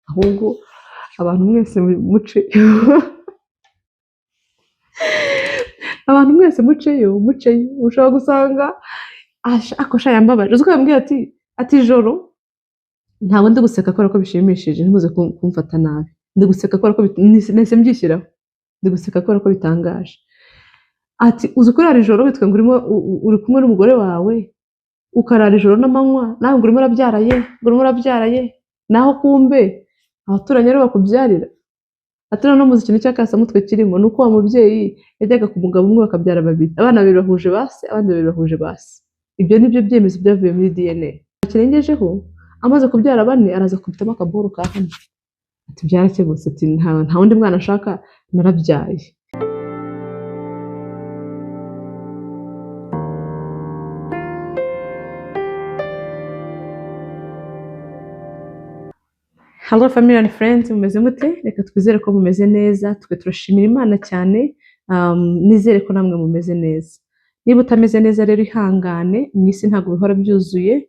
Ahubwo abantu mwese muceyo, abantu mwese muceyo muceyo, ushobora gusanga akosha yambabaje. Uzi ko yambwiye ati ijoro ntabwo ndi guseka kubera ko bishimishije, ntimuze kumfata nabi, ndi guseka kubera ko nahise mbyishyiraho, ndi guseka kubera ko bitangaje. Ati uzi kurara ijoro witwa ngo urimo uri kumwe n'umugore wawe, ukarara ijoro n'amanywa, nawe ngo urimo urabyaraye, ngo urimo urabyaraye, naho kumbe abaturanyi aribo bakubyarira. Ati noneho muzi ikintu cy'akasamutwe kirimo, ni uko wa mubyeyi yajyaga ku mugabo umwe bakabyara babiri, abana babiri bahuje ba se, abandi babiri bahuje ba se. Ibyo ni byo byemezo byavuye muri DNA. Kirengejeho amaze kubyara bane araza kubitamo akaboro ka hano. Ati byarakemutse, ati nta wundi mwana ashaka, narabyaye. Hello family and friends, mumeze mute? Reka twizere ko mumeze neza, twe turashimira Imana cyane, nizere ko namwe mumeze neza. Niba utameze neza rero ihangane, mu isi ntabwo bihora byuzuye,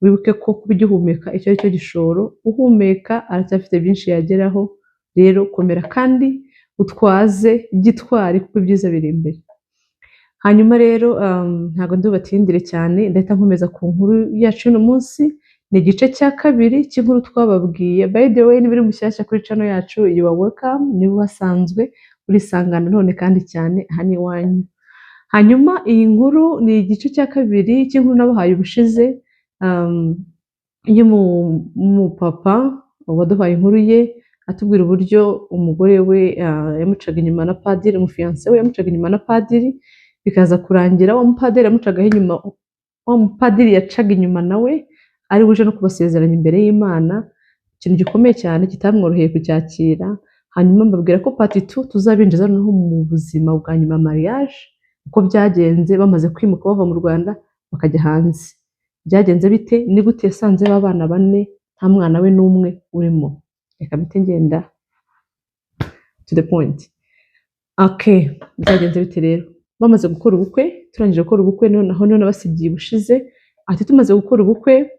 wibuke ko kuba ugihumeka icyo ari cyo gishoro, uhumeka aracyafite byinshi yageraho, rero komera kandi utwaze gitwari kuko ibyiza biri imbere. Hanyuma rero ntabwo ndubatindire cyane, ndahita nkomeza ku nkuru yacu y'uno munsi. Ni igice cya kabiri cy'inkuru twababwiye. By the way, niba uri mushyashya kuri channel yacu, you are welcome. Niba uhasanzwe urisangana none kandi cyane, aha ni iwanyu. Hanyuma iyi nkuru ni igice cya kabiri cy'inkuru nabahaye ubushize, y'umupapa waduhaye inkuru ye atubwira uburyo umugore we yamucaga inyuma na padiri, umufiyanse we yamucaga inyuma na padiri, bikaza kurangira wa mupadiri yamucagaho inyuma, wa mupadiri yacaga inyuma nawe ari buje no kubasezeranya imbere y'Imana, ikintu gikomeye cyane kitamworoheye kucyakira. Hanyuma mbabwira ko part 2 tuzabinjiza noneho mu buzima bwa nyuma mariage, uko byagenze bamaze kwimuka bava mu Rwanda bakajya hanze. Byagenze bite? Ni gute yasanze b'abana bane nta mwana we n'umwe urimo? Reka mpite ngenda to the point. Okay, byagenze bite rero? Bamaze gukora ubukwe, turangije gukora ubukwe, noneho nabasigiye ubushize. Ati tumaze gukora ubukwe,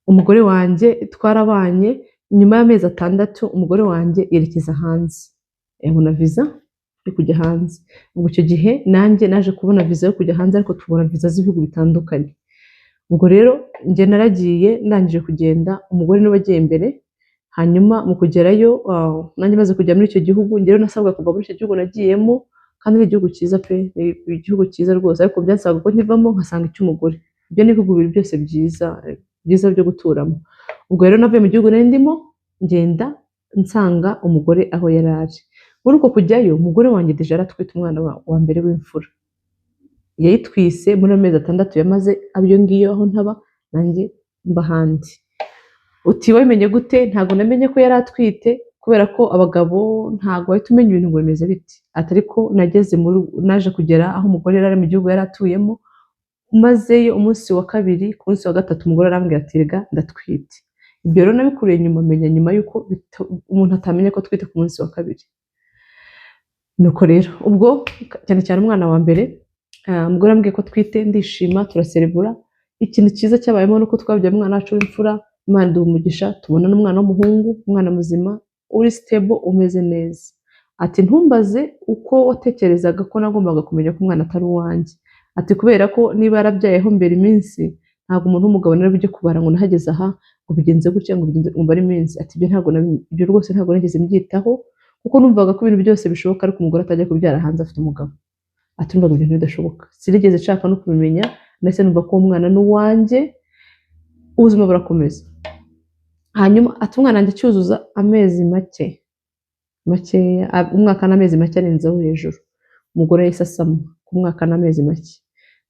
umugore wanjye twarabanye, nyuma y'amezi 6 umugore wanjye yerekeza hanze, yabona visa yo kujya hanze. Ubwo icyo gihe nanjye naje kubona visa yo kujya hanze, ariko tubona visa z'ibihugu bitandukanye. Ubwo rero njye naragiye, ndangije kugenda, umugore niwe wagiye mbere. Hanyuma mu kugerayo, nanjye maze kujya muri icyo gihugu, njyewe nasabwa kuva muri icyo gihugu nagiyemo, kandi ni igihugu cyiza pe, ni igihugu cyiza rwose, ariko byansabaga ko nkivamo nkasanga icy'umugore. Ibyo ni ibihugu bibiri byose byiza byiza byo guturamo. Ubwo rero navuye mu gihugu nari ndimo, ngenda nsanga umugore aho yari ari. Muri uko kujyayo, umugore wanjye deja aratwite umwana wa mbere w'imfura. Yayitwise muri amezi 6 yamaze ayo ngiyo aho ntaba, nanjye mba ahandi. Uti wabimenye gute? Ntabwo namenye ko yari atwite, kubera ko abagabo ntabwo bahita umenya ibintu ngo bimeze bite. Ati ariko nageze muri, naje kugera aho umugore yari ari mu gihugu yari atuyemo, mazeyo umunsi wa kabiri, ku munsi wa gatatu umugore arambwira ati rega ndatwite. Ibyo rero nabikuriye nyuma, menya nyuma yuko umuntu atamenya ko atwite ku munsi wa kabiri. Nuko rero ubwo cyane cyane umwana wa mbere, umugore arambwiye ko atwite, ndishima, turaserebura. Ikintu cyiza cyabayemo nuko twabyaye umwana wacu w'imfura, Imana iduha umugisha, tubona n'umwana w'umuhungu, umwana muzima, uri stable, umeze neza. Ati ntumbaze uko watekerezaga ko nagombaga kumenya ko umwana atari uwanjye. Ati kubera ko niba yarabyayeho mbere iminsi, ntabwo umuntu w'umugabo nari bujye kubara ngo nahageze aha, ngo bigenze gutya, ngo bigenze, ngo mbare iminsi. Ati ibyo ntabwo ibyo rwose ntabwo nigeze mbyitaho, kuko numvaga ko ibintu byose bishoboka, ariko umugore atajya kubyara hanze afite umugabo. Ati numvaga ibintu bidashoboka, sinigeze nshaka no kubimenya, ndetse numva ko uwo mwana ni uwanjye. Ubuzima burakomeza. Hanyuma ati umwana wanjye acyuzuza amezi make makeya, umwaka n'amezi make arenzeho hejuru, umugore yahise asama ku mwaka n'amezi make,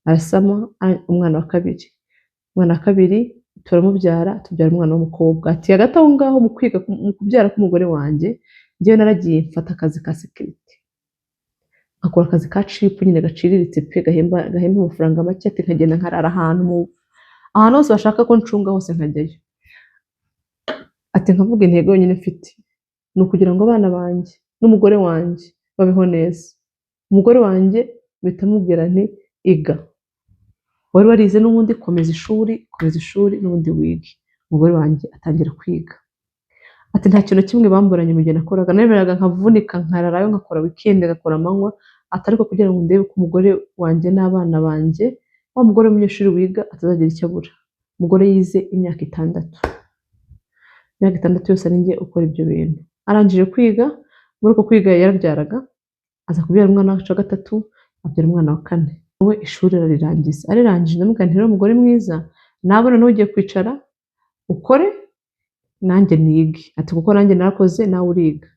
arasama umwana wa kabiri. Umwana wa kabiri turamubyara, tubyara umwana w'umukobwa. Ati hagati aho ngaho mu kwiga, mu kubyara k'umugore wanjye, njyewe naragiye mfata akazi ka sekirite, nkakora akazi ka cipu nyine gaciriritse pe, gahemba amafaranga make. Ati nkagenda nkarara ahantu hose bashaka ko ncunga hose nkajyayo. Ati nkavuga intego yonyine mfite ni ukugira ngo abana banjye n'umugore wanjye babeho neza. Umugore wanjye mpita mubwira nti iga, wari warize n'ubundi, komeza ishuri, komeza ishuri n'ubundi wige. Umugore wanjye atangira kwiga. Ati nta kintu na kimwe bamburanye mu gihe nakoraga, nemeraga nkavunika, nkararayo, nkakora weekend, ngakora amanywa. Ati ariko kugira ngo ndebe ko umugore wanjye n'abana banjye, wa mugore w'umunyeshuri wiga atazagira icyo abura. Umugore yize imyaka 6, imyaka 6 yose ari njye ukora ibyo bintu. Arangije kwiga, muri uko kwiga yarabyaraga, aza kubyara umwana wa gatatu, abyara umwana wa kane, we ishuri ararirangiza. Arirangije ndamubwira nti rero umugore mwiza, nabona n'ugiye kwicara ukore nanjye nige. Ati kuko nanjye narakoze, nawe uriga.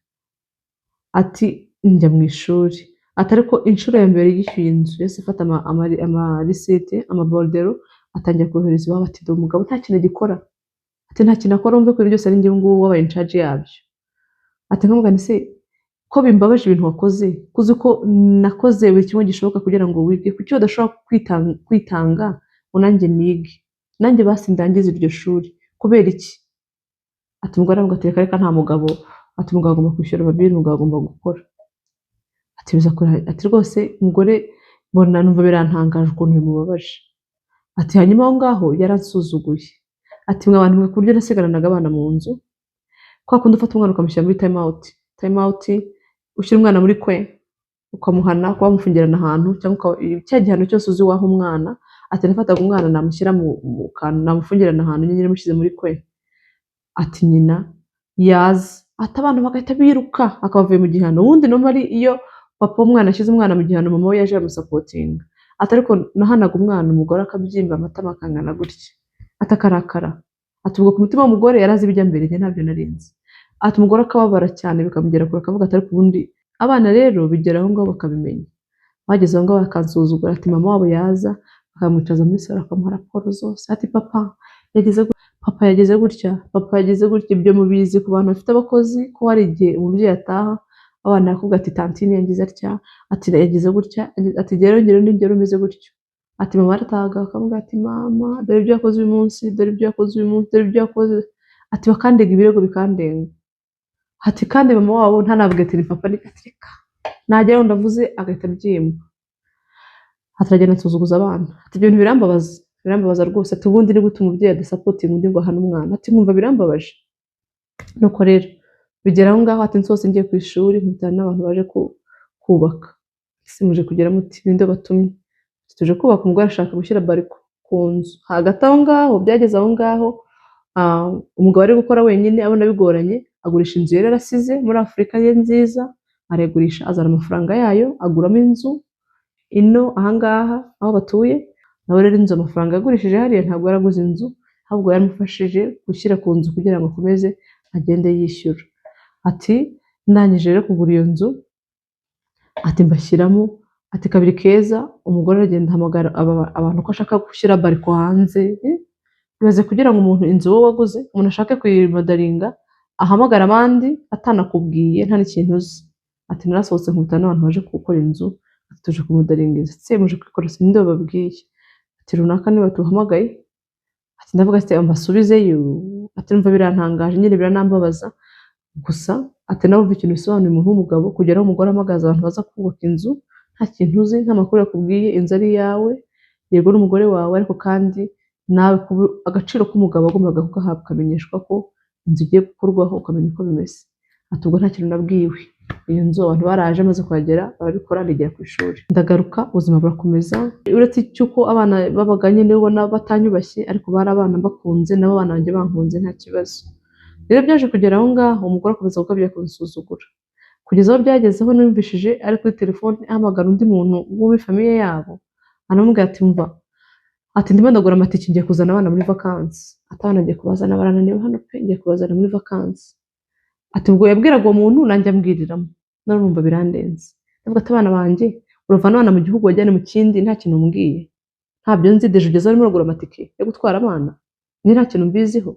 Ati njya mu ishuri. Ati ariko inshuro ya mbere yishyuye inzu, yahise afata amarisite, amaborudero, atangira kohereza iwabo. Ati dore umugabo nta kintu agikora. Ati nta kintu akora, wumve ko ibintu byose ari njye ngubu wabaye in charge yabyo. Ati nkamubwira nti se ko bimbabaje ibintu wakoze, ko uzi ko nakoze buri kimwe gishoboka kugira ngo wige, kuki udashobora kwitanga ngo nanjye nige, nanjye basi ndangize iryo shuri, kubera iki? Ati umugore aravuga ati reka reka, nta mugabo. Ati umugabo agomba kwishyura amabili, umugabo agomba gukora. Ati biza ati rwose umugore mbona numva birantangaje ukuntu bimubabaje. Ati hanyuma aho ngaho yaransuzuguye. Ati mwe abantu mwe, ku buryo nasigaranaga abana mu nzu, kwa kundi ufata umwana ukamushyira muri time out, time out ushyira umwana muri kwe ukamuhana, kuba wamufungirana ahantu cyangwa cya gihano cyose uzi waha umwana. Ati nafataga umwana namushyira mu kantu, namufungirana ahantu nyine mushyize muri kwe. Ati nyina yaza, ati abana bagahita biruka, akaba avuye mu gihano. Ubundi normally iyo papa w'umwana ashyize umwana mu gihano, mama we yaje yamusupportinga. Ati ariko nahanaga umwana, umugore akabyimba amatama akangana gutya, ati akarakara. Ati ubwo ku mutima w'umugore yari azi ibijya mbere, njye ntabyo narinzi. Ati umugore akababara cyane bikamugera kure, akavuga ati ariko ubundi abana rero bigera aho ngaho bakabimenya. Bageze aho ngaho bakansuzugura. Ati mama wabo yaza bakamwicaza muri salo, akamuha raporo zose. Ati papa yageze gutya, papa yageze gutya. Ibyo mubizi ku bantu bafite abakozi, ko hari igihe umubyeyi ataha, abana bakubwira ati tantine yagize atya, ati yagize gutya. Ati rero ngero n'ingero umeze gutyo. Ati mama aratahaga akamubwira ati mama dore ibyo yakoze uyu munsi, dore ibyo yakoze uyu munsi, dore ibyo yakoze. Ati bakandega, ibirego bikandenga. Ati kandi mama wabo ntanavuge ati ni papa, ni ati reka nageraho ndavuze agahita abyimba. Ati aragenda ansuzuguza abana. Ati ibyo bintu birambabaza, birambabaza rwose. Ati ubundi ni gute umubyeyi adasupportinga undi ngo ahane umwana? Ati nkumva birambabaje. Nuko rero bigera aho ngaho, ati nsohotse ngiye ku ishuri nkubitana n'abantu baje kubaka. Ese muje kugera muti ninde batumye? Tuje kubaka, umugore ashaka gushyira balcon ku nzu. Hagati aho ngaho byageze aho ngaho, umugabo ari gukora wenyine abona bigoranye, agurisha inzu yari yarasize muri Afurika ye nziza, arayigurisha, azana amafaranga yayo aguramo inzu ino ahangaha aho batuye. Nawe rero inzu, amafaranga yagurishije hariya ntabwo yaraguze inzu, ahubwo yaramufashije gushyira ku nzu kugira ngo akomeze agende yishyura. Ati ndangije rero kugura iyo nzu, ati mbashyiramo. Ati kabiri keza umugore aragenda ahamagara abantu ko ashaka gushyira balcon hanze. Ibaze kugira ngo umuntu inzu wowe waguze, umuntu ashake kuyimodelinga, ahamagara abandi atanakubwiye, nta n'ikintu uzi. Ati narasohotse nkubita n'abantu baje gukora inzu. Ati tuje kumodelinga inzu. Se muje kwikora se, ninde wababwiye? Ati runaka niba tuhamagaye. Ati ndavuga ati mbasubizeyo. Ati numva birantangaje nyine, biranambabaza gusa. Ati nawe umva ikintu bisobanuye, umuntu w'umugabo kugeraho umugore ahamagaza abantu baza kubaka inzu nta kintu uzi, nta makuru yakubwiye, inzu ari iyawe, yego n'umugore wawe, ariko kandi nawe agaciro k'umugabo wagombaga kugahabwa, ukamenyeshwa ko inzu igiye gukorwaho, ukamenya uko bimeze. Ati ubwo nta kintu nabwiwe, iyo nzu abantu baraje, amaze kuhagera barabikora, nigera ku ishuri ndagaruka, ubuzima burakomeza. Uretse cy'uko abana babaga nyine ubona batanyubashye, ariko bari abana mbakunze, nabo abana banjye bankunze, nta kibazo. Rero byaje kugera aho ngaho umugore akomeza gukabya kunsuzugura, kugeza aho byagezeho numvishije ari kuri telefone ahamagara undi muntu wo muri famille yabo, anamubwira ati mva, ati ndimo ndagura amatike, ngiye kuzana abana muri vakansi. Ati abana ngiye kubazana, barananiwe hano pe, ngiye kubazana muri vakansi. Ati ubwo yabwiraga uwo muntu nanjye ambwiriramo, none numva birandenze. Ndavuga ati abana banjye uravana abana mu gihugu wajyane mu kindi nta kintu umbwiye, ntabyo nzi, déjà ugeze urimo uragura amatike yo gutwara abana, njye nta kintu mbiziho.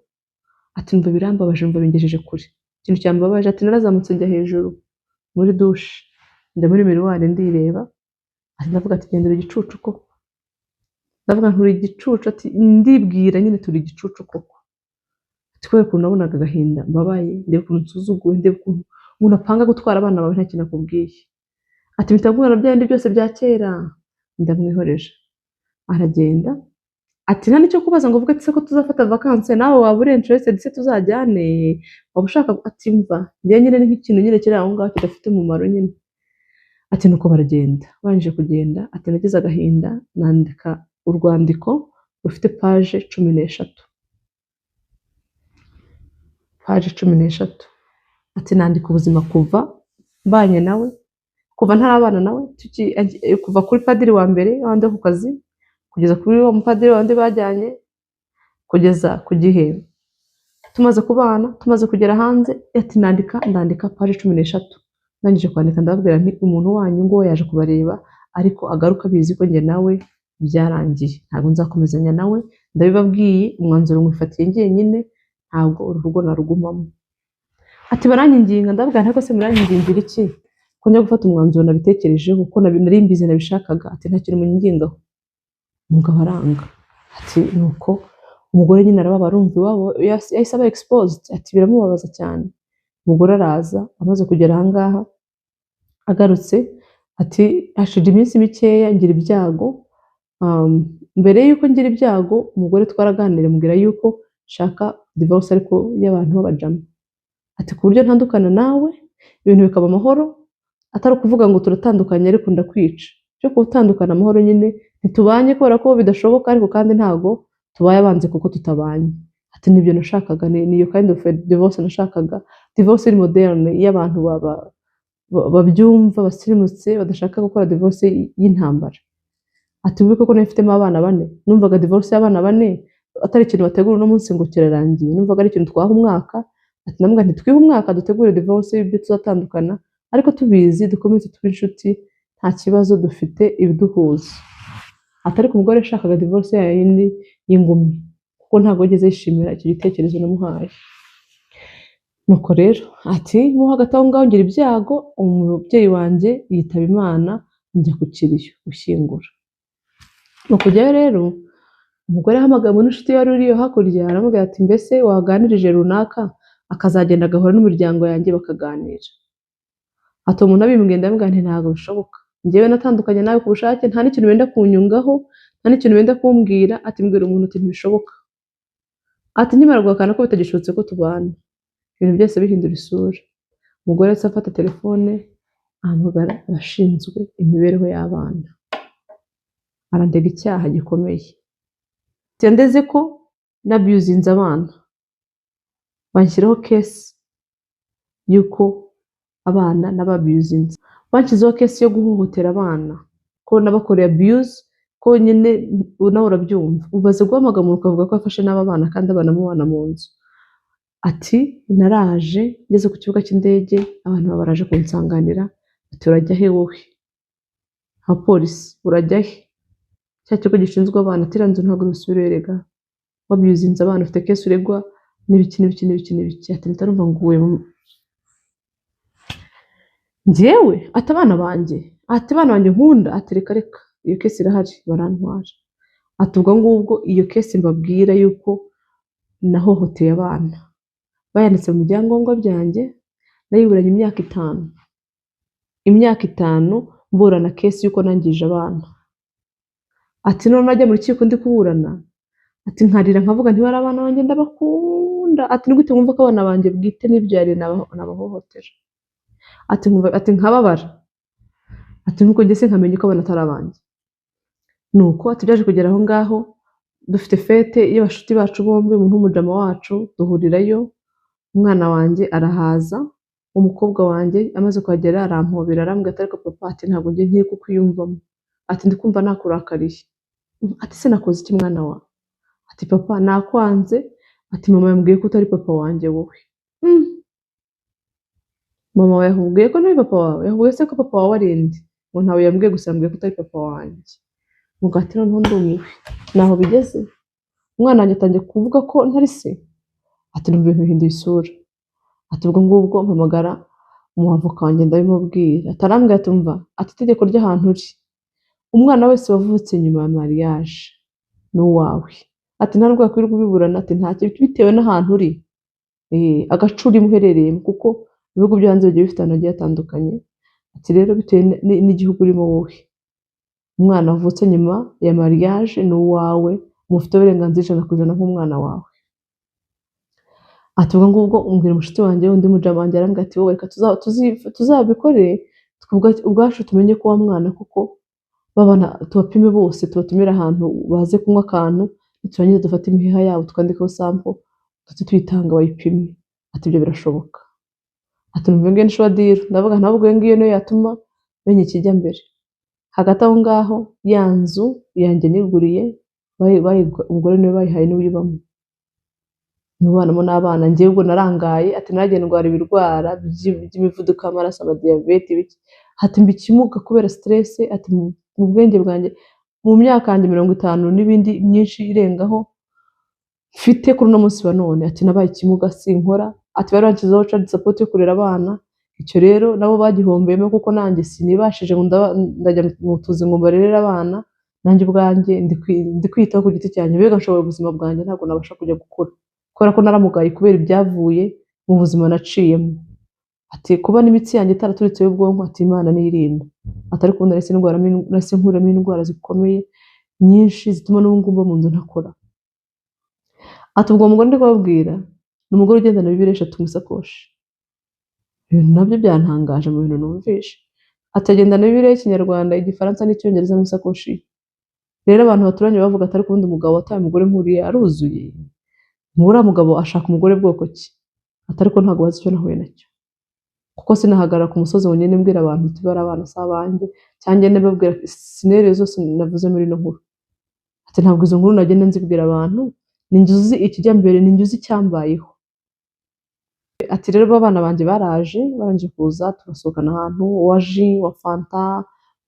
Ati numva birambabaje, numva bingejeje kure. Ikintu cyambabaje, ati narazamutse njya hejuru muri douche, njya muri miroir ndireba. Ati ndavuga ati gendera igicucu koko. Ndavuga nturi igicucu. Ati ndibwira nyine turi igicucu koko. Ati kubera ukuntu nabonaga agahinda mbabaye, ndeba ukuntu nsuzuguwe, ndeba ukuntu umuntu apanga gutwara abana bawe nta kintu akubwiye. Ati mpita mbwira bya bindi byose bya kera, ndamwihoreje aragenda. Ati nta nicyo kubaza ngo uvuge ati se ko tuzafata vacances, nawe waba uri interested se tuzajyane, waba ushaka? Ati mva, njye nyine ni nk'ikintu nyine kiri aho ngaho kidafite umumaro nyine. Ati nuko baragenda. Barangije kugenda, ati nagize agahinda, nandika urwandiko rufite page 13, page 13. Ati nandika ubuzima kuva mbanye nawe, kuva ntarabana nawe, kuva kuri padiri wa mbere wandi wo ku kazi, kugeza kuri wa mupadiri wandi bajyanye, kugeza ku gihe tumaze kubana, tumaze kugera hanze. Ati nandika, ndandika page 13. Ndangije kwandika, ndababwira nti umuntu wanyu ngo yaje kubareba, ariko agaruka abizi ko njye nawe byarangiye, ntabwo nzakomezanya nawe, ndabibabwiye, umwanzuro mwifatiye njyenyine, ntabwo uru rugo narugumamo. Ati baranyinginga, ndababwira nti ariko se muranyingingira iki, ko njya gufata umwanzuro nabitekerejeho, ko nari mbizi, nabishakaga? Ati nta kintu munyingingaho. Umugabo aranga. Ati nuko umugore nyine arababara, arumva iwabo yahise aba exposed. Ati biramubabaza cyane. Umugore araza, amaze kugera aha ngaha agarutse, ati hashira iminsi mikeya ngira ibyago. Mbere y'uko ngira ibyago, umugore twaraganiriye, mubwira yuko nshaka divorce, ariko y'abantu b'abajama. Ati ku buryo ntandukana nawe ibintu bikaba amahoro, atari ukuvuga ngo turatandukanye ariko ndakwica, cyo gutandukana amahoro nyine, ntitubanye kubera ko bidashoboka, ariko kandi ntago tubaye abanzi kuko tutabanye. Ati nibyo nashakaga, ni iyo kind of divorce nashakaga, divorce iri moderne, y'abantu babyumva, basirimutse, badashaka gukora divorce y'intambara. Ati wibuke ko nari mfitemo abana bane, numvaga divorce y'abana bane atari ikintu bategura uno munsi ngo kirarangiye, numvaga ari ikintu twaha umwaka. Ati namwe ntitwihe umwaka dutegure divorce y'ibyo tuzatandukana, ariko tubizi dukomeze tube inshuti, nta kibazo, dufite ibiduhuza. Ati ariko umugore yashakaga divorce yayo yindi y'ingumi, kuko ntabwo yigeze yishimira icyo gitekerezo namuhaye. Nuko rero ati mo hagati aho ngaho ngira ibyago, umubyeyi wanjye yitaba Imana, njya ku kiriyo gushyingura. Mu kujyayo rero, umugore ahamagaye umuntu w'inshuti wari uri iyo hakurya, aramubwira ati mbese waganirije runaka akazagenda agahura n'imiryango yanjye bakaganira. Ati umuntu abimbwiye, ndamubwira nti ntabwo bishoboka, njyewe natandukanye nawe ku bushake, nta n'ikintu wenda kunyungaho, nta n'ikintu wenda kumbwira. Ati mbwira umuntu uti ntibishoboka. Ati nkimara guhakana ko bitagishobotse ko tubana, ibintu byose bihindura isura. Umugore ahise afata telefone, ahamagara abashinzwe imibereho y'abana, arandega icyaha gikomeye. Yandeze ko nabusinze abana, banshyiraho case y'uko abana nababusinze, banshyizeho case yo guhohotera abana, ko nabakoreye abuse, ko nyine nawe urabyumva, umaze guhamagara umuntu ukavuga ko yafashe nabi abana kandi abana mubana mu nzu. Ati naraje ngeze ku kibuga cy'indege, abantu baba baraje kunsanganira. Ati urajya he wowe? Abapolisi, urajya he? Cya kigo gishinzwe abana, ati iriya nzu ntabwo bisubira, erega wabusinze abana, ufite case uregwa n'ibiki n'ibiki n'ibiki n'ibiki. Ati mpita numva nguye njyewe. Ati abana banjye, ati abana banjye nkunda, ati reka reka, iyo case irahari, barantwara. Ati ubwo ngubwo iyo case mbabwira yuko nahohoteye abana, bayanditse mu byangombwa byanjye, nayiburanye imyaka 5, imyaka 5 mburana case y'uko nangije abana. Ati none najya mu rukiko ndi kuburana, ati nkarira nkavuga ntibari abana banjye, ndabakunda. Ati ni gute wumva ko abana banjye bwite nibyariye nabahohotera? Ati nkumva, ati nkababara, ati nuko njye se nkamenya ko abana atari abanjye. Nuko ati byaje kugera aho ngaho, dufite fête y'abashuti bacu bombi, umuntu w'umujama wacu, duhurirayo, umwana wanjye arahaza, umukobwa wanjye amaze kuhagera arampobera, arambwira ati ariko papa, ati ntabwo njye nkiri kukwiyumvamo, ati ndi kumva nakurakariye. Ati se nakoze iki mwana wa? Ati papa nakwanze, ati mama yambwiye ko utari papa wanjye wowe. Mama wawe yakubwiye ko ntari papa wawe? Yakubwiye se ko papa wawe ari nde? Ngo ntawe yambwiye, gusa yambwiye ko utari papa wanjye. Ngo ati noneho ndumiwe, naho bigeze, umwana wanjye atangiye kuvuga ko ntari se. Ati numva ibintu bihinduye isura. Ati ubwo ngubwo mpamagara umuavoka wanjye, ndabimubwira. Ati arambwira ati umva, ati itegeko ry'ahantu uri, umwana wese wavutse nyuma ya mariage ni uwawe. Ati nta nubwo yakwirirwa ubiburana, ati ntacyo, bitewe n'ahantu uri, agace urimo uherereyemo, kuko ibihugu byo hanze bigiye bifite ahantu hagiye hatandukanye. Ati rero bitewe n'igihugu urimo wowe, umwana wavutse nyuma ya mariage ni uwawe. Umufite uburenganzira 100% nk'umwana wawe. Ati: "Ubwo ngubwo umbwira umushuti wanjye, undi mujama wanjye arambwira ati: 'Wowe reka tuzabikore twe ubwacu, tumenye ko wa mwana kuko babana, tubapime bose, tubatumire ahantu baze kunywa akantu, niturangiza dufate imiheha yabo, twandikeho sample, duhite tuyitanga bayipime.' Ati: 'Ibyo birashoboka.' Ati: 'Numva ngiyo ni sure deal.' Ndavuga: 'Ntabwo iyo ngiyo niyo yatuma menya ikijya mbere.' Hagati aho ngaho, ya nzu yanjye niguriye, umugore niwe bayihaye, niwe uyibamo, niwe ubanamo n'abana. Njyewe ubwo narangaye." Ati: "Naragiye ndwara ibirwara by'imivuduko y'amaraso, amadiyabete, ibiki." Ati: "Mba ikimuga kubera stress." Ati: "Mu bwenge bwanjye, mu myaka yanjye 50 n'ibindi myinshi irengaho mfite kuri uno munsi wa none," ati, "nabaye ikimuga, sinkora." Ati: "Bari banshyizeho child support yo kurera abana. Icyo rero nabo bagihombeyemo, kuko nanjye sinibashije ngo ndajya mu tuzi ngo mbarerere abana. Nanjye ubwanjye ndi kwiyitaho ku giti cyanjye, mbega nshoboye ubuzima bwanjye, ntabwo nabasha kujya gukora kubera ko naramugaye kubera ibyavuye mu buzima naciyemo." Ati: "Kuba n'imitsi yanjye itaraturitse y'ubwonko," ati, "Imana nirinda." Ati: "Ariko ubundi nahise nkuramo indwara zikomeye nyinshi zituma n'ubu ngubu mba mu nzu ntakora." Ati: "Ubwo mugore ndi kubabwira ni umugore ugendana Bibiliya eshatu mu isakoshi." Ibintu nabyo byantangaje mu bintu numvishe. Ati: "Agendana Bibiliya y'Ikinyarwanda, Igifaransa n'Icyongereza mu isakoshi ye." Rero abantu baturanye bavuga ati: "Ariko ubundi umugabo wataye umugore nk'uriya aruzuye? Uriya mugabo ashaka umugore bwoko ki?" Ati: "Ariko ntabwo bazi icyo nahuye nacyo, kuko sinahagarara ku musozi ngo ngende mbwira abantu uti bari abana si abanjye, cyangwa ngende mbabwira scenario zose navuze muri ino nkuru." Ati: "Ntabwo izo nkuru nagenda nzibwira abantu, ni njye uzi ikijya mbere, ni njye uzi icyambayeho." Ati: "Rero abana banjye baraje, barangije kuza turasohokana ahantu, uwa jus, uwa Fanta,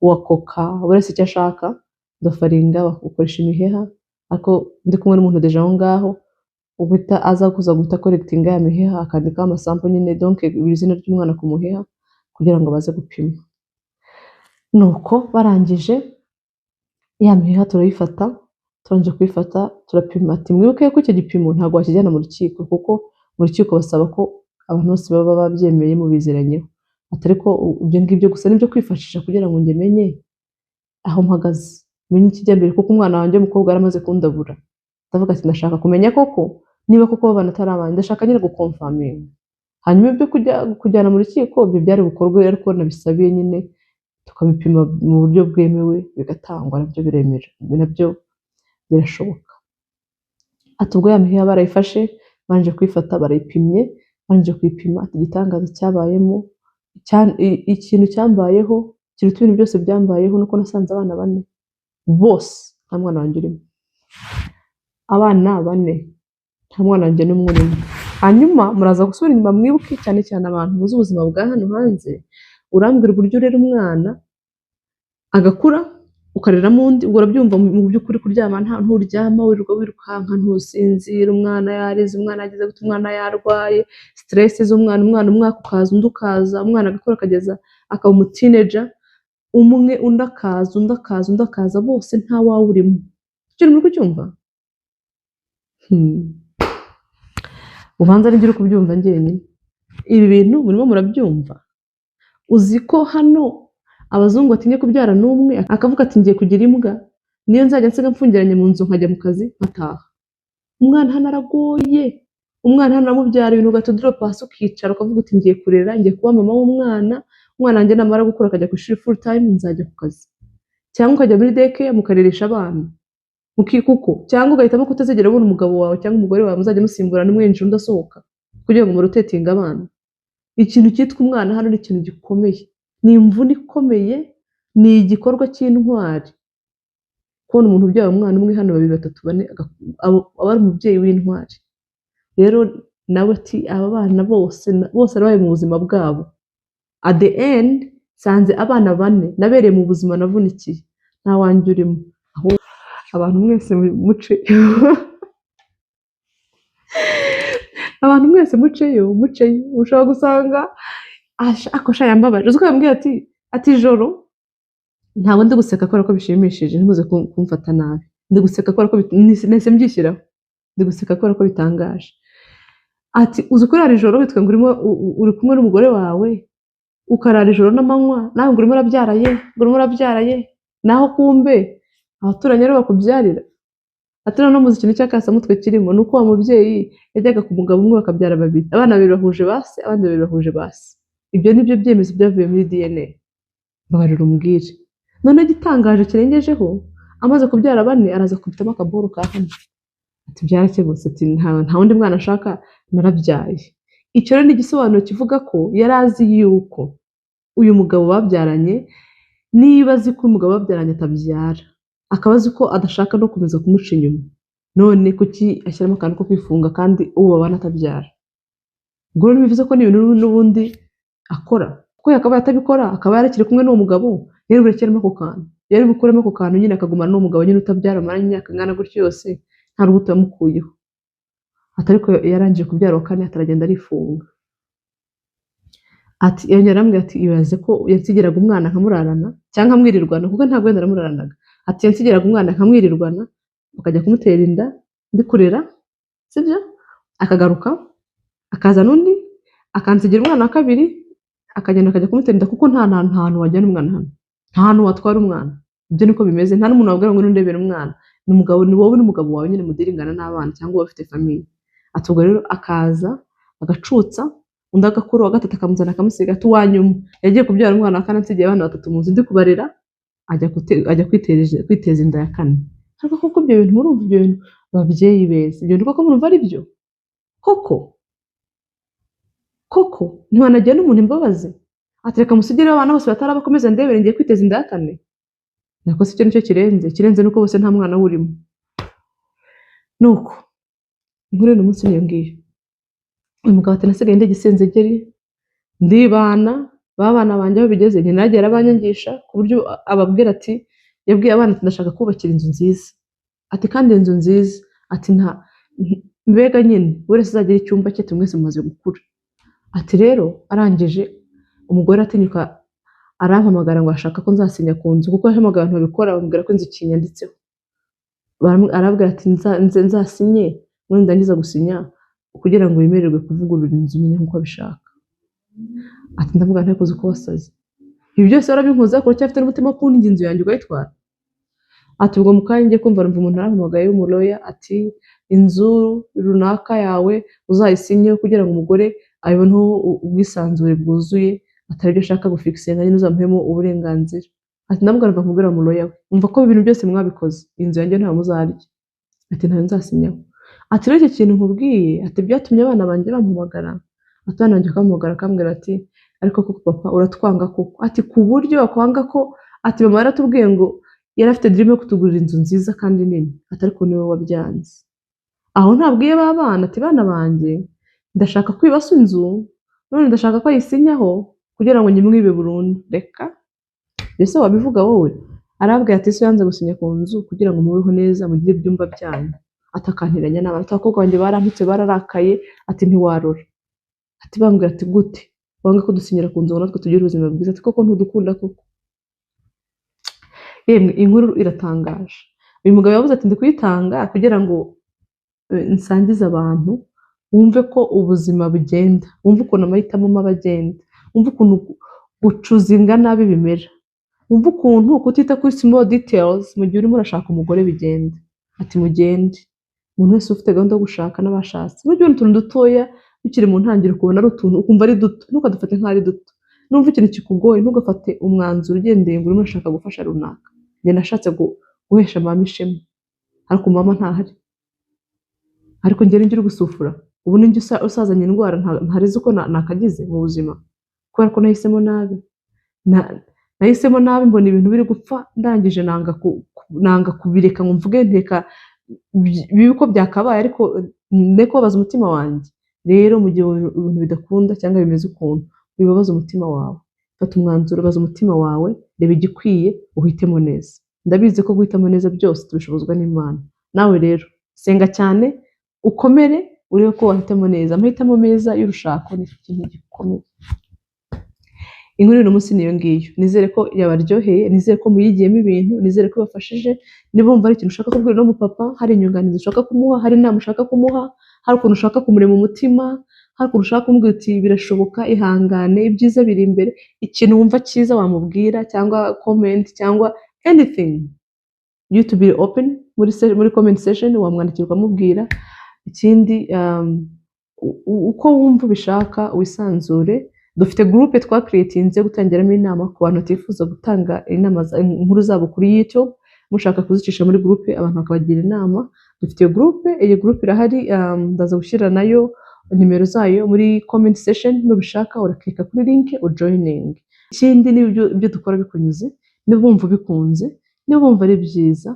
uwa Coca, buri wese icyo ashaka, ndafaringa, bakoresha imiheha. Ariko ndi kumwe n'umuntu déjà aho ngaho uhita aza kuza guhita collectinga ya miheha, akandikaho amasample nyine, donc izina ry'umwana ku muheha, kugira ngo baze gupima. Nuko barangije, ya miheha turayifata, turangije kuyifata turapima." Ati: "Mwibuke ko icyo gipimo ntabwo wakijyana mu rukiko, kuko mu rukiko basaba ko abantu bose baba babyemeye, mubizeranyeho." Ati: "Ariko ibyo ngibyo gusa nibyo kwifashisha kugira ngo njye menye aho mpagaze, menye ikijya mbere, kuko umwana wanjye w'umukobwa yaramaze kundabura." Ndavuga ati: "Ndashaka kumenya koko niba koko babana atari abanjye, ndashaka nyine guconfirminga. Hanyuma ibyo kujya kujyana mu rukiko, ibyo byari bukorwe ariko nabisabiye nyine, tukabipima mu buryo bwemewe, bigatangwa, nabyo biremera, nabyo birashoboka." Ati: "Ubwo ya miheha barayifashe, barangije kuyifata barayipimye, barangije kuyipima." Ati: "Igitangaza cyabayemo, ikintu cyambayeho kiruta ibintu byose byambayeho, nuko nasanze abana bane bose nta mwana wanjye urimo. Abana bane nta mwana wanjye n'umwe urimo." Hanyuma muraza gusubira inyuma mwibuke, cyane cyane abantu muzi ubuzima bwa hano hanze. Urambwira uburyo urera umwana agakura, ukareramo undi, ubwo urabyumva mu by'ukuri, kuryama nta nturyama, wirirwa wirukanka, ntusinzira, umwana yarize, umwana yagize gute, umwana yarwaye, stress z'umwana, umwana umwaka ukaza, undi ukaza, umwana agakura akageza akaba umuteenager, umwe, undi akaza, undi akaza, undi akaza, bose nta wawe urimo. Icyo muri kucyumva? Ubanza nibyo uri kubyumva njyenyine. Ibi bintu murimo murabyumva? Uzi ko hano abazungu batinya kubyara n'umwe, akavuga ati: "Ngiye kugira imbwa, niyo nzajya nsiga mfungiranye mu nzu, nkajya mu kazi nkataha." Umwana hano aragoye. Umwana hano aramubyara, ibintu ugahita udropa hasi, ukicara ukavuga uti: "Ngiye kurera, ngiye kuba mama w'umwana. Umwana wanjye namara gukura akajya ku ishuri full time, nzajya ku kazi." Cyangwa ukajya muri daycare mukareresha abana, kuko cyangwa ugahitamo kutazigera ubona umugabo wawe cyangwa umugore wawe, muzajya musimburana, umwe yinjira undi asohoka, kugira ngo murotatinge abana. Ikintu cyitwa umwana hano ni ikintu gikomeye, ni imvune ikomeye, ni igikorwa cy'intwari kubona umuntu ubyaye umwana umwe hano, babiri, batatu, bane, aba ari umubyeyi w'intwari. Rero nawe ati: "Aba bana bose bose nabaye mu buzima bwabo, at the end nsanze abana bane nabereye mu buzima navunikiye nta wanjye urimo." Ahubwo abantu mwese muceyo, abantu mwese muceyo, muceyo, ushobora gusanga ako sha yambabaje. Uzi ko yambwiye ati ijoro, ntabwo ndi guseka kubera ko bishimishije, ntimuze kumfata nabi, ndi guseka kubera ko nahise mbyishyiraho, ndi guseka kubera ko bitangaje. Ati: "Uzi kurara ijoro witwa ngo urimo uri kumwe n'umugore wawe, ukarara ijoro n'amanywa, nawe ngo urimo urabyara ye, ngo urimo urabyara ye, naho kumbe abaturanyi aribo bakubyarira." Ati noneho muzi ikintu cy'akasamutwe kirimo ni uko wa mubyeyi yajyaga ku mugabo umwe bakabyara babiri, abana babiri bahuje ba se, abandi babiri bahuje ba se. Ibyo ni byo byemezo byavuye muri DNA. Mbabarira umbwire. Noneho igitangaje kirengejeho, amaze kubyara bane araza kubitamo akaboro ka hano. Ati byarakemutse, ati nta wundi mwana ashaka, narabyaye. Icyo rero ni igisobanuro kivuga ko yari azi yuko uyu mugabo babyaranye, niba azi ko umugabo babyaranye atabyara, akaba azi ko adashaka no gukomeza kumuca inyuma, none kuki ashyiramo akantu ko kwifunga kandi uwo babana atabyara? Ubwo rero bivuze ko ni ibintu n'ubundi akora, kuko yakabaye atabikora, akaba yarakiri kumwe n'uwo mugabo, yari burekeremo ako kantu, yari bukuremo ako kantu nyine akagumana n'uwo mugabo nyine utabyara amaranye imyaka ingana gutyo yose, nta rubuto yamukuyeho. Ati ariko yarangije kubyara uwa kane, ataragenda arifunga. Ati yongera arambwira ati ibaze ko yansigiraga umwana nkamurarana cyangwa nkamwirirwana, kuko ntabwo wenda naramuraranaga. Ati yansigiraga umwana nkamwirirwana, bakajya kumutera inda ndi kurera, sibyo? Akagaruka akazana undi, akansigira umwana wa kabiri, akagenda akajya kumutera inda, kuko nta hantu wajyana umwana hano, nta hantu watwara umwana. Ibyo niko bimeze, nta n'umuntu wabwira ngo ndebere umwana. Ni umugabo, ni wowe n'umugabo wawe nyine mudiringana n'abana cyangwa uba ufite famille. Ati ubwo rero akaza agacutsa, undi agakura, uwa gatatu akamuzana akamusiga. Ati uwa nyuma yagiye kubyara umwana wa kane, ansigiye abana batatu mu nzu ndi kubarera, ajya kwiteza inda ya kane. Ariko koko ibyo bintu murumva, ibyo bintu babyeyi beza, ibyo bintu koko murumva ari byo? Koko koko ntiwanagira n'umuntu imbabazi? Ati reka musigire abana bose batarabakomeza ndebere, ngiye kwiteza inda ya kane. Nako si cyo nicyo kirenze, ikirenze nuko bose nta mwana urimo. Nuko inkuru y'uno munsi niyo ngiyo. Uyu mugabo ati nasigaye ndi igisenzegeri, ndibana, ba bana banjye aho bigeze nyina yagiye arabanyangisha, ku buryo ababwira ati, yabwiye abana ati ndashaka kubakira inzu nziza, ati kandi inzu nziza, ati nta mbega nyine buri wese azagira icyumba cye, mwese mumaze gukura. Ati rero arangije umugore atinyuka arampamagara ngo ashaka ko nzasinya ku nzu, kuko yahamagaye abantu babikora bamubwira ko inzu ikinyanditseho. Arabwira ati nzasinye, none ndangiza gusinya kugira ngo yemererwe kuvugurura inzu nyine nk'uko abishaka. Ati ndamubwira ntakoze uko wasaze, ibi byose warabinkoze ariko uracyafite n'umutima wo kundya inzu yanjye ukayitwara. Ati ubwo mu kanya ngiye kumva numva umuntu arampamagaye w'umuloya, ati inzu runaka yawe uzayisinyeho kugira ngo umugore abiboneho ubwisanzure bwuzuye, atari byo ashaka gufikisinga nyine uzamuhemo uburenganzira. Ati ndamubwira mva nkubwira umuloya we, umva ko ibintu byose mwabikoze, inzu yanjye ntawe muzarya. Ati ntayo nzasinyaho. Ati rero icyo kintu nkubwiye, ati byatumye abana banjye bampamagara, ati abana banjye bakampamagara akambwira ati ariko koko papa uratwanga koko, ati ku buryo bakwanga ko, ati mama yaratubwiye ngo yari afite dream yo kutugurira inzu nziza kandi nini, ati ariko niwe wabyanze. Aho ntabwiye ba bana, ati bana banjye ndashaka kwibasa inzu, none ndashaka ko ayisinyaho kugira ngo nyimwibe burundu. Reka ese wabivuga wowe? Arabwira ati ese yanze gusinya ku nzu kugira ngo mubeho neza mugire ibyumba byanyu, atakantiranya n'abantu, ati abakobwa banjye barampitse bararakaye, ati ntiwarora, ati bambwira ati gute wanga kudusinyira ku nzu ngo natwe tugire ubuzima bwiza, ati koko ntudukunda koko. Yemwe inkuru iratangaje. Uyu mugabo yavuze ati ndi kuyitanga kugira ngo nsangize abantu wumve ko ubuzima bugenda, wumve ukuntu amahitamo mabi agenda, wumve ukuntu gucuzinga nabi bimera, wumve ukuntu kutita kuri small details mu gihe urimo urashaka umugore bigenda. Ati mugende, umuntu wese ufite gahunda yo gushaka n'abashatse, nujya ubona utuntu dutoya bikiri mu ntangiriro ukubona ari utuntu ukumva ari duto, ntukadufate nk'aho ari duto. Numva ikintu kikugoye ntugafate umwanzuro ugendeye ngo urimo urashaka gufasha runaka. Njye nashatse guhesha mama ishema, ariko mama ntahari, ariko njye ninjye uri gusufura. Ubu ninjye usazanye indwara ntarizi uko nakagize mu buzima, kubera ko nahisemo nabi. Nahisemo nabi mbona ibintu biri gupfa, ndangije nanga kubireka ngo mvuge nteka bibi uko byakabaye, ariko ne kubabaza umutima wanjye. Rero mu gihe ibintu bidakunda cyangwa bimeze ukuntu, bibabaza umutima wawe, fata umwanzuro, baza umutima wawe, reba igikwiye uhitemo neza. Ndabizi ko guhitamo neza byose tubishobozwa n'Imana. Nawe rero senga cyane, ukomere, urebe ko wahitamo neza. Amahitamo meza y'urushako ni ikintu gikomeye. Inkuru y'uno munsi niyo ngiyo. Nizere ko yabaryoheye, nizere ko muyigiyemo ibintu, nizere ko ibafashije. Niba wumva ari ikintu ushaka kubwira uno mupapa, hari inyunganizi ushaka kumuha, hari inama ushaka kumuha, hari ukuntu ushaka kumurema umutima, hari ukuntu ushaka kumubwira uti birashoboka, ihangane, ibyiza biri imbere, ikintu wumva cyiza wamubwira, cyangwa comment, cyangwa anything, you to be open muri comment section, wamwandikira ukamubwira. Ikindi, uko wumva ubishaka, wisanzure. Dufite groupe twacreatinze gutangiramo inama ku bantu batifuza gutanga inama inkuru zabo kuri YouTube, mushaka kuzicisha muri groupe, abantu bakabagira inama. Dufite iyo groupe, iyi groupe irahari. Ndaza gushyira nayo nimero zayo muri comment section. Nubishaka uraclicka kuri link ujoining. Ikindi, niba ibyo dukora bikunyuze, niba wumva ubikunze, niba wumva ari byiza,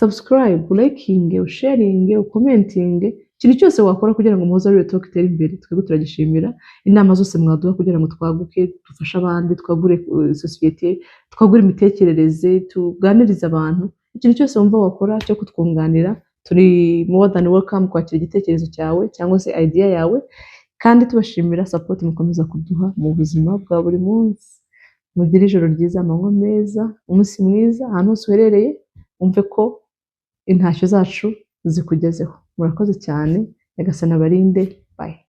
subscribe, liking, usharinge, ucommentinge. Ikintu cyose wakora kugira ngo Muhoza Real Talk itere imbere, twebwe turagishimira. Inama zose mwaduha kugira ngo twaguke, dufashe abandi, twagure sosiyete, twagure imitekerereze, tuganirize abantu, ikintu cyose wumva wakora cyo kutwunganira, turi more than welcome kwakira igitekerezo cyawe cyangwa se idea yawe. Kandi tubashimira support mukomeza kuduha mu buzima bwa buri munsi. Mugire ijoro ryiza, amanywa meza, umunsi mwiza, ahantu hose uherereye wumve ko intashyo zacu zikugezeho. Murakoze cyane, Nyagasani abarinde. Bye.